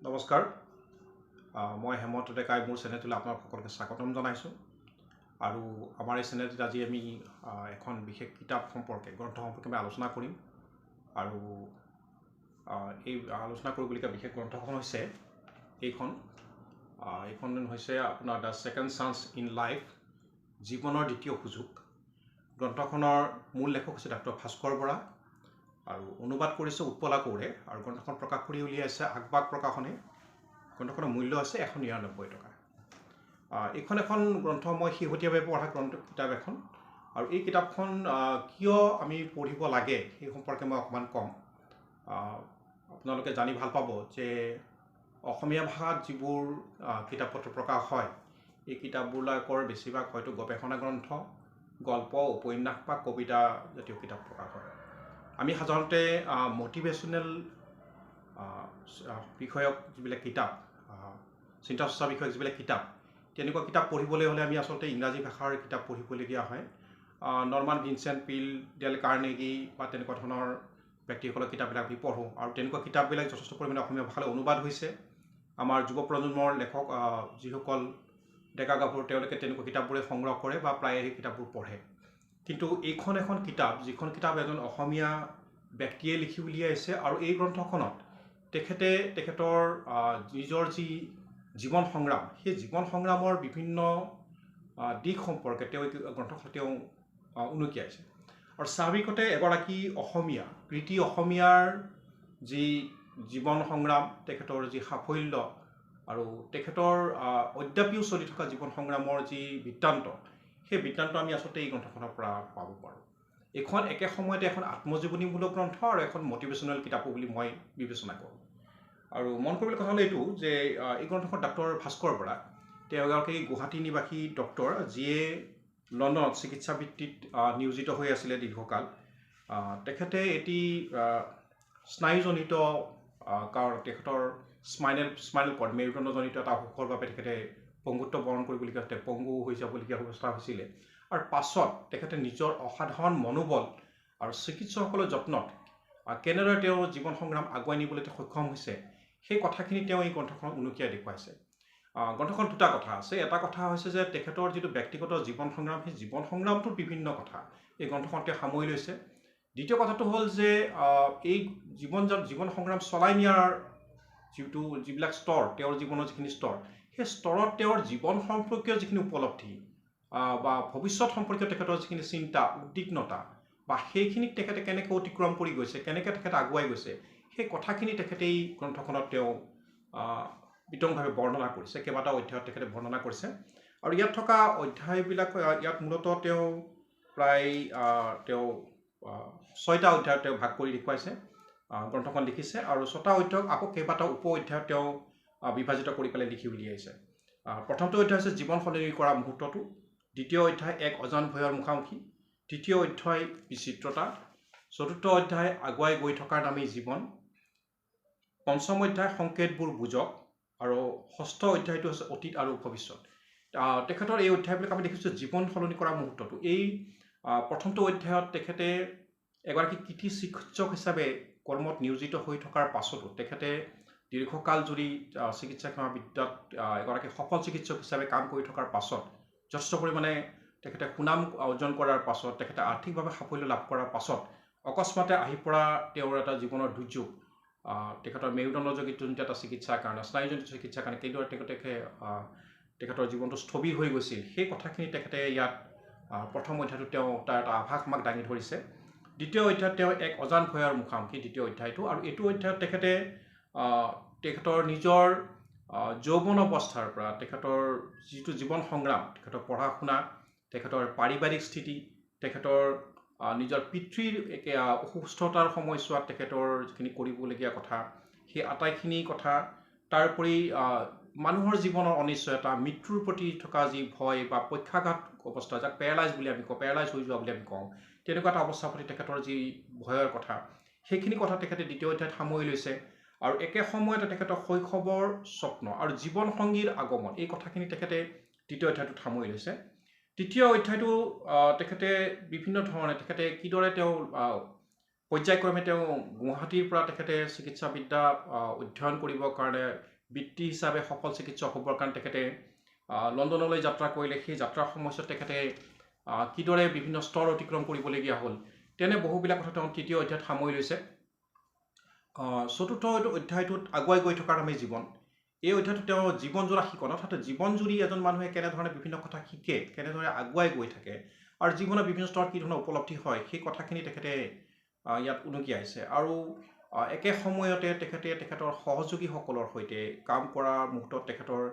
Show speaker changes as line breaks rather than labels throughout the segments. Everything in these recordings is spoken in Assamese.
নমস্কাৰ, মই হেমন্ত ডেকাই মোৰ চেনেলটোলৈ আপোনালোক সকলোকে স্বাগতম জনাইছোঁ। আৰু আমাৰ এই চেনেলটোত আজি আমি এখন বিশেষ কিতাপ সম্পৰ্কে, গ্ৰন্থ সম্পৰ্কে আমি আলোচনা কৰিম। আৰু এই আলোচনা কৰিবলগীয়া বিশেষ গ্ৰন্থখন হৈছে এইখন। এইখন হৈছে আপোনাৰ The Second Chance in Life, জীৱনৰ দ্বিতীয় সুযোগ। গ্ৰন্থখনৰ মূল লেখক হৈছে ডাক্তৰ ভাস্কৰ বৰা আৰু অনুবাদ কৰিছে উৎপলা কৌৰে আৰু গ্ৰন্থখন প্ৰকাশ কৰি উলিয়াইছে আগবাগ প্ৰকাশনে। গ্ৰন্থখনৰ মূল্য আছে 199 টকা। এইখন এখন গ্ৰন্থ মই শেহতীয়াভাৱে পঢ়া গ্ৰন্থ কিতাপ এখন। আৰু এই কিতাপখন কিয় আমি পঢ়িব লাগে সেই সম্পৰ্কে মই অকণমান ক'ম। আপোনালোকে জানি ভাল পাব যে অসমীয়া ভাষাত যিবোৰ কিতাপ পত্ৰ প্ৰকাশ হয়, এই কিতাপবিলাকৰ বেছিভাগ হয়তো গৱেষণা গ্ৰন্থ, গল্প, উপন্যাস বা কবিতা জাতীয় কিতাপ প্ৰকাশ হয়। আমি সাধাৰণতে মটিভেশ্যনেল বিষয়ক যিবিলাক কিতাপ, চিন্তা চৰ্চা বিষয়ক যিবিলাক কিতাপ, তেনেকুৱা কিতাপ পঢ়িবলৈ হ'লে আমি আচলতে ইংৰাজী ভাষাৰ কিতাপ পঢ়িবলগীয়া হয়। Norman Vincent Peale, Dale Carnegie বা তেনেকুৱা ধৰণৰ ব্যক্তিসকলৰ কিতাপবিলাক আমি পঢ়োঁ আৰু তেনেকুৱা কিতাপবিলাক যথেষ্ট পৰিমাণে অসমীয়া ভাষালৈ অনুবাদ হৈছে। আমাৰ যুৱ প্ৰজন্মৰ লেখক যিসকল ডেকা গাভৰু, তেওঁলোকে তেনেকুৱা কিতাপবোৰে সংগ্ৰহ কৰে বা প্ৰায়ে সেই কিতাপবোৰ পঢ়ে। কিন্তু এইখন এখন কিতাপ, যিখন কিতাপ এজন অসমীয়া ব্যক্তিয়ে লিখি উলিয়াইছে আৰু এই গ্ৰন্থখনত তেখেতে তেখেতৰ নিজৰ যি জীৱন সংগ্ৰাম, সেই জীৱন সংগ্ৰামৰ বিভিন্ন দিশ সম্পৰ্কে তেওঁ এই গ্ৰন্থখন তেওঁ উনুকিয়াইছে। আৰু স্বাভাৱিকতে এগৰাকী অসমীয়া, কৃতি অসমীয়াৰ যি জীৱন সংগ্ৰাম, তেখেতৰ যি সাফল্য আৰু তেখেতৰ অদ্যাপিও চলি থকা জীৱন সংগ্ৰামৰ যি বৃত্তান্ত, সেই বৃত্তান্ত আমি আচলতে এই গ্ৰন্থখনৰ পৰা পাব পাৰোঁ। এইখন একে সময়তে এখন আত্মজীৱনীমূলক গ্ৰন্থ আৰু এখন মটিভেশ্যনেল কিতাপো বুলি মই বিবেচনা কৰোঁ। আৰু মন কৰিবলগীয়া কথা হ'ল এইটো যে এই গ্ৰন্থখন ডাক্তৰ ভাস্কৰ বৰা, তেওঁ এগৰাকী গুৱাহাটী নিবাসী ডক্তৰ, যিয়ে লণ্ডনত চিকিৎসা বৃত্তিত নিয়োজিত হৈ আছিলে দীৰ্ঘকাল। তেখেতে এটি স্নায়ুজনিত কাৰণ তেখেতৰ স্পাইনেল কৰ্ড, মেৰুদণ্ডজনিত এটা অসুখৰ বাবে তেখেতে পংগুত্ব বৰণ কৰিবলগীয়া হৈছিলে, পংগু হৈ যাবলগীয়া অৱস্থা হৈছিলে। আৰু পাছত তেখেতে নিজৰ অসাধাৰণ মনোবল আৰু চিকিৎসকসকলৰ যত্নত কেনেদৰে তেওঁৰ জীৱন সংগ্ৰাম আগুৱাই নিবলৈ তেওঁ সক্ষম হৈছে, সেই কথাখিনি তেওঁ এই গ্ৰন্থখনত উনুকিয়াই দেখুৱাইছে। গ্ৰন্থখনত দুটা কথা আছে। এটা কথা হৈছে যে তেখেতৰ যিটো ব্যক্তিগত জীৱন সংগ্ৰাম, সেই জীৱন সংগ্ৰামটোৰ বিভিন্ন কথা এই গ্ৰন্থখনত তেওঁ সামৰি লৈছে। দ্বিতীয় কথাটো হ'ল যে এই জীৱন সংগ্ৰাম চলাই নিয়াৰ যিবিলাক স্তৰ, তেওঁৰ জীৱনৰ যিখিনি স্তৰ, সেই স্তৰত তেওঁৰ জীৱন সম্পৰ্কীয় যিখিনি উপলব্ধি বা ভৱিষ্যত সম্পৰ্কীয় তেখেতৰ যিখিনি চিন্তা, উদ্বিগ্নতা বা সেইখিনিক তেখেতে কেনেকৈ অতিক্ৰম কৰি গৈছে, কেনেকৈ তেখেতে আগুৱাই গৈছে, সেই কথাখিনি তেখেতে এই গ্ৰন্থখনত তেওঁ বিতংভাৱে বৰ্ণনা কৰিছে। কেইবাটাও অধ্যায়ত তেখেতে বৰ্ণনা কৰিছে। আৰু ইয়াত থকা অধ্যায়বিলাক, ইয়াত মূলতঃ তেওঁ প্ৰায় তেওঁ 6টা অধ্যায়ত তেওঁ ভাগ কৰি দেখুৱাইছে, গ্ৰন্থখন লিখিছে। আৰু 6টা অধ্যায়ক আকৌ কেইবাটাও উপ অধ্যায়ত তেওঁ বিভাজিত কৰি পেলাই লিখি উলিয়াইছে। প্ৰথমটো অধ্যায় হৈছে জীৱন সলনি কৰা মুহূৰ্তটো, দ্বিতীয় অধ্যায় এক অজান ভয়ৰ মুখামুখি, তৃতীয় অধ্যায় বিচিত্ৰতা, চতুৰ্থ অধ্যায় আগুৱাই গৈ থকাৰ নামেই জীৱন, পঞ্চম অধ্যায় সংকেতবোৰ বুজক, আৰু ষষ্ঠ অধ্যায়টো হৈছে অতীত আৰু ভৱিষ্যত। তেখেতৰ এই অধ্যায়বিলাক আমি দেখিছোঁ জীৱন সলনি কৰা মুহূৰ্তটো। এই প্ৰথমটো অধ্যায়ত তেখেতে এগৰাকী কৃতি চিকিৎসক হিচাপে কৰ্মত নিয়োজিত হৈ থকাৰ পাছতো তেখেতে দীৰ্ঘকাল জুৰি চিকিৎসা সেৱা বিদ্যাত এগৰাকী সফল চিকিৎসক হিচাপে কাম কৰি থকাৰ পাছত যথেষ্ট পৰিমাণে তেখেতে সুনাম অৰ্জন কৰাৰ পাছত, তেখেতে আৰ্থিকভাৱে সাফল্য লাভ কৰাৰ পাছত অকস্মাতে আহি পৰা তেওঁৰ এটা জীৱনৰ দুৰ্যোগ, তেখেতৰ মেৰুদণ্ডজনিত এটা চিকিৎসাৰ কাৰণে, স্নায়ুজনিত চিকিৎসাৰ কাৰণে কেইদৰে তেখেতৰ জীৱনটো স্থবিৰ হৈ গৈছিল, সেই কথাখিনি তেখেতে ইয়াত প্ৰথম অধ্যায়টোত তেওঁ তাৰ এটা আভাস আমাক দাঙি ধৰিছে। দ্বিতীয় অধ্যায়ত তেওঁ এক অজান ভয়ৰ মুখামুখি, দ্বিতীয় অধ্যায়টো। আৰু এইটো অধ্যায়ত তেখেতে তেখেতৰ নিজৰ যৌৱন অৱস্থাৰ পৰা তেখেতৰ যিটো জীৱন সংগ্ৰাম, তেখেতৰ পঢ়া শুনা, তেখেতৰ পাৰিবাৰিক স্থিতি, তেখেতৰ নিজৰ পিতৃৰ অসুস্থতাৰ সময়ছোৱাত তেখেতৰ যিখিনি কৰিবলগীয়া কথা, সেই আটাইখিনি কথা, তাৰোপৰি মানুহৰ জীৱনৰ অনিশ্চয়তা, মৃত্যুৰ প্ৰতি থকা যি ভয় বা পক্ষাঘাত অৱস্থা, যাক পেৰালাইজ বুলি আমি কওঁ, পেৰালাইজ হৈ যোৱা বুলি আমি কওঁ, তেনেকুৱা এটা অৱস্থাৰ প্ৰতি তেখেতৰ যি ভয়ৰ কথা, সেইখিনি কথা তেখেতে দ্বিতীয় অধ্যায়ত সামৰি লৈছে। আৰু একে সময়তে তেখেতৰ শৈশৱৰ স্বপ্ন আৰু জীৱন সংগীৰ আগমন, এই কথাখিনি তেখেতে দ্বিতীয় অধ্যায়টোত সামৰি লৈছে। তৃতীয় অধ্যায়টো তেখেতে বিভিন্ন ধৰণে তেখেতে কিদৰে তেওঁ পৰ্যায়ক্ৰমে তেওঁ গুৱাহাটীৰ পৰা তেখেতে চিকিৎসা বিদ্যা অধ্যয়ন কৰিবৰ কাৰণে, বৃত্তি হিচাপে সফল চিকিৎসক হ'বৰ কাৰণে তেখেতে লণ্ডনলৈ যাত্ৰা কৰিলে। সেই যাত্ৰাৰ সময়ছোৱাত তেখেতে কিদৰে বিভিন্ন স্তৰ অতিক্ৰম কৰিবলগীয়া হ'ল, তেনে বহুবিলাক কথা তেওঁ তৃতীয় অধ্যায়ত সামৰি লৈছে। চতুৰ্থ অধ্যায়টোত আগুৱাই গৈ থকাৰ আমি জীৱন, এই অধ্যায়টোত তেওঁ জীৱনজোৰা শিকন, অৰ্থাৎ জীৱনজুৰি এজন মানুহে কেনেধৰণে বিভিন্ন কথা শিকে, কেনেদৰে আগুৱাই গৈ থাকে আৰু জীৱনৰ বিভিন্ন স্তৰত কি ধৰণৰ উপলব্ধি হয়, সেই কথাখিনি তেখেতে ইয়াত উনুকিয়াইছে। আৰু একে সময়তে তেখেতে তেখেতৰ সহযোগীসকলৰ সৈতে কাম কৰাৰ মুহূৰ্তত তেখেতৰ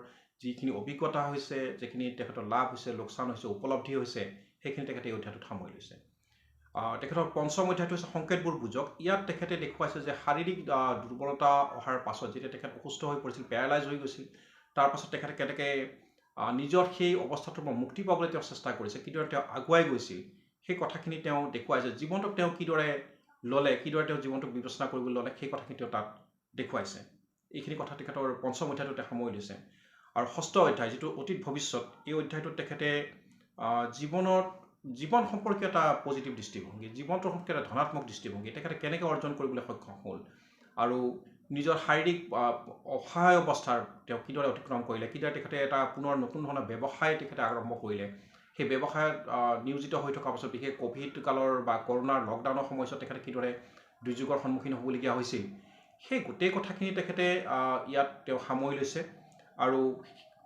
যিখিনি অভিজ্ঞতা হৈছে, যিখিনি তেখেতৰ লাভ হৈছে, লোকচান হৈছে, উপলব্ধি হৈছে, সেইখিনি তেখেতে এই অধ্যায়টোত সামৰি লৈছে। তেখেতৰ পঞ্চম অধ্যায়টো হৈছে সংকেতবোৰ বুজক। ইয়াত তেখেতে দেখুৱাইছে যে শাৰীৰিক দুৰ্বলতা অহাৰ পাছত যেতিয়া তেখেত অসুস্থ হৈ পৰিছিল, পেৰালাইজ হৈ গৈছিল, তাৰ পাছত তেখেতে কেনেকৈ নিজৰ সেই অৱস্থাটোৰ পৰা মুক্তি পাবলৈ তেওঁ চেষ্টা কৰিছে, কিদৰে তেওঁ আগুৱাই গৈছিল, সেই কথাখিনি তেওঁ দেখুৱাইছে। জীৱনটোক তেওঁ কিদৰে ল'লে, কিদৰে তেওঁ জীৱনটোক বিবেচনা কৰিবলৈ ল'লে, সেই কথাখিনি তেওঁ তাত দেখুৱাইছে। এইখিনি কথা তেখেতৰ পঞ্চম অধ্যায়টোতে সামৰি লৈছে। আৰু ষষ্ঠ অধ্যায় যিটো অতীত ভৱিষ্যত, এই অধ্যায়টোত তেখেতে জীৱন সম্পৰ্কীয় এটা পজিটিভ দৃষ্টিভংগী, জীৱনটোৰ সম্পৰ্কে এটা ধনাত্মক দৃষ্টিভংগী তেখেতে কেনেকৈ অৰ্জন কৰিবলৈ সক্ষম হ'ল আৰু নিজৰ শাৰীৰিক অসহায় অৱস্থাৰ তেওঁ কিদৰে অতিক্ৰম কৰিলে, কিদৰে তেখেতে এটা পুনৰ নতুন ধৰণৰ ব্যৱসায় তেখেতে আৰম্ভ কৰিলে, সেই ব্যৱসায়ত নিয়োজিত হৈ থকাৰ পাছত বিশেষ ক'ভিড কালৰ বা কৰোণাৰ লকডাউনৰ সময়ছোৱাত তেখেতে কিদৰে দুৰ্যোগৰ সন্মুখীন হ'বলগীয়া হৈছিল, সেই গোটেই কথাখিনি তেখেতে ইয়াত তেওঁ সামৰি লৈছে। আৰু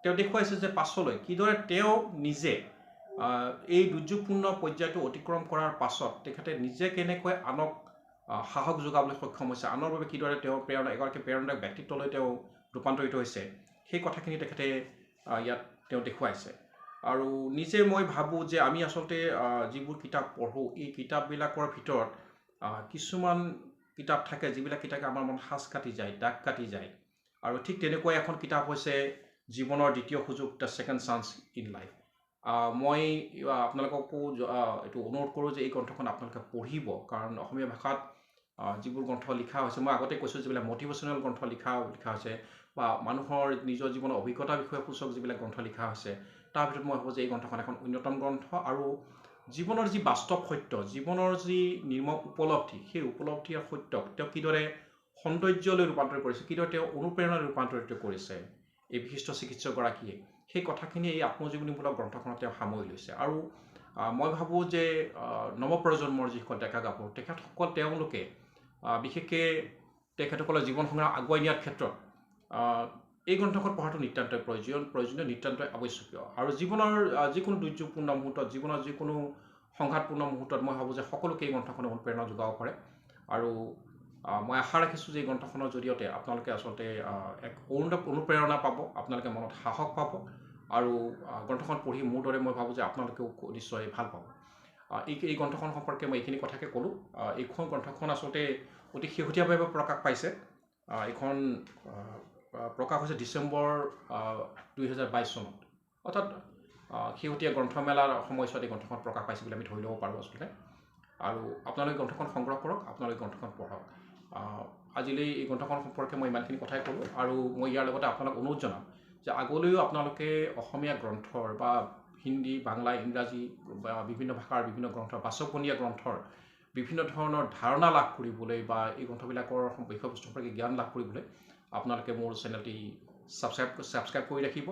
তেওঁ দেখুৱাইছে যে পাছলৈ কিদৰে তেওঁ নিজে এই দুৰ্যোগপূৰ্ণ পৰ্যায়টো অতিক্ৰম কৰাৰ পাছত তেখেতে নিজে কেনেকৈ আনক সাহস যোগাবলৈ সক্ষম হৈছে, আনৰ বাবে কিদৰে তেওঁ প্ৰেৰণা, এগৰাকী প্ৰেৰণাদায়ক ব্যক্তিত্বলৈ তেওঁ ৰূপান্তৰিত হৈছে, সেই কথাখিনি তেখেতে ইয়াত তেওঁ দেখুৱাইছে। আৰু নিজে মই ভাবোঁ যে আমি আচলতে যিবোৰ কিতাপ পঢ়োঁ, এই কিতাপবিলাকৰ ভিতৰত কিছুমান কিতাপ থাকে যিবিলাক কিতাপে আমাৰ মনত সাঁচ কাটি যায়, দাগ কাটি যায়। আৰু ঠিক তেনেকুৱাই এখন কিতাপ হৈছে জীৱনৰ দ্বিতীয় সুযোগ, the second chance in life. মই আপোনালোককো এইটো অনুৰোধ কৰোঁ যে এই গ্ৰন্থখন আপোনালোকে পঢ়িব, কাৰণ অসমীয়া ভাষাত যিবোৰ গ্ৰন্থ লিখা হৈছে, মই আগতে কৈছোঁ যিবিলাক মটিভেশ্যনেল গ্ৰন্থ লিখা হৈছে বা মানুহৰ নিজৰ জীৱনৰ অভিজ্ঞতাৰ বিষয়ে সূচক যিবিলাক গ্ৰন্থ লিখা হৈছে, তাৰ ভিতৰত মই ভাবোঁ যে এই গ্ৰন্থখন এখন অন্যতম গ্ৰন্থ। আৰু জীৱনৰ যি বাস্তৱ সত্য, জীৱনৰ যি নিৰ্মম উপলব্ধি, সেই উপলব্ধি আৰু সত্যক তেওঁ কিদৰে সৌন্দৰ্যলৈ ৰূপান্তৰ কৰিছে, কিদৰে তেওঁ অনুপ্ৰেৰণালৈ ৰূপান্তৰিত কৰিছে এই বিশিষ্ট চিকিৎসকগৰাকীয়ে, সেই কথাখিনি এই আত্মজীৱনীমূলক গ্ৰন্থখনত তেওঁ সামৰি লৈছে। আৰু মই ভাবোঁ যে নৱপ্ৰজন্মৰ যিসকল ডেকা গাভৰু, তেখেতসকল তেওঁলোকে বিশেষকৈ তেখেতসকলৰ জীৱন সংগ্ৰাম আগুৱাই নিয়াৰ ক্ষেত্ৰত এই গ্ৰন্থখন পঢ়াটো নিতান্তই প্ৰয়োজনীয়, নিতান্তই আৱশ্যকীয়। আৰু জীৱনৰ যিকোনো দুৰ্যোগপূৰ্ণ মুহূৰ্তত, জীৱনৰ যিকোনো সংঘাতপূৰ্ণ মুহূৰ্তত মই ভাবোঁ যে সকলোকে এই গ্ৰন্থখনে অনুপ্ৰেৰণা যোগাব পাৰে। আৰু মই আশা ৰাখিছোঁ যে এই গ্ৰন্থখনৰ জৰিয়তে আপোনালোকে আচলতে এক অনুপ্ৰেৰণা পাব, আপোনালোকে মনত সাহস পাব আৰু গ্ৰন্থখন পঢ়ি মোৰ দৰে মই ভাবোঁ যে আপোনালোকেও নিশ্চয় ভাল পাব। এই গ্ৰন্থখন সম্পৰ্কে মই এইখিনি কথাকে ক'লোঁ। এইখন গ্ৰন্থখন আচলতে অতি শেহতীয়াভাৱে প্ৰকাশ পাইছে। এইখন প্ৰকাশ হৈছে ডিচেম্বৰ 2022 চনত, অৰ্থাৎ শেহতীয়া গ্ৰন্থমেলাৰ সময়ছোৱাত এই গ্ৰন্থখন প্ৰকাশ পাইছে বুলি আমি ধৰি ল'ব পাৰোঁ আচলতে। আৰু আপোনালোকে গ্ৰন্থখন সংগ্ৰহ কৰক, আপোনালোকে গ্ৰন্থখন পঢ়ক। আজিলৈ এই গ্ৰন্থখন সম্পৰ্কে মই ইমানখিনি কথাই ক'লোঁ। আৰু মই ইয়াৰ লগতে আপোনালোক অনুৰোধ জনাম যে আগলৈও আপোনালোকে অসমীয়া গ্ৰন্থৰ বা হিন্দী, বাংলা, ইংৰাজী বা বিভিন্ন ভাষাৰ বিভিন্ন গ্ৰন্থৰ, বাছকবনীয়া গ্ৰন্থৰ বিভিন্ন ধৰণৰ ধাৰণা লাভ কৰিবলৈ বা এই গ্ৰন্থবিলাকৰ বিষয়বস্তু সম্পৰ্কে জ্ঞান লাভ কৰিবলৈ আপোনালোকে মোৰ চেনেলটি ছাবস্ক্ৰাইব কৰি ৰাখিব।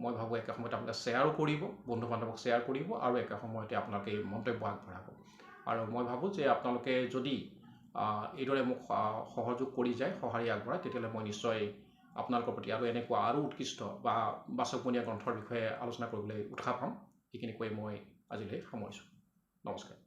মই ভাবোঁ একে সময়তে আপোনালোকে শ্বেয়াৰো কৰিব, বন্ধু বান্ধৱক শ্বেয়াৰ কৰিব আৰু একে সময়তে আপোনালোকে মন্তব্য আগবঢ়াব। আৰু মই ভাবোঁ যে আপোনালোকে যদি এইদৰে মোক সহযোগ কৰি যায়, সঁহাৰি আগবঢ়ায়, তেতিয়াহ'লে মই নিশ্চয় আপোনালোকৰ প্ৰতি আৰু এনেকুৱা আৰু উৎকৃষ্ট বা বাছকবনীয়া গ্ৰন্থৰ বিষয়ে আলোচনা কৰিবলৈ উৎসাহ পাম। এইখিনি কৈ মই আজিলৈ সামৰিছোঁ। নমস্কাৰ।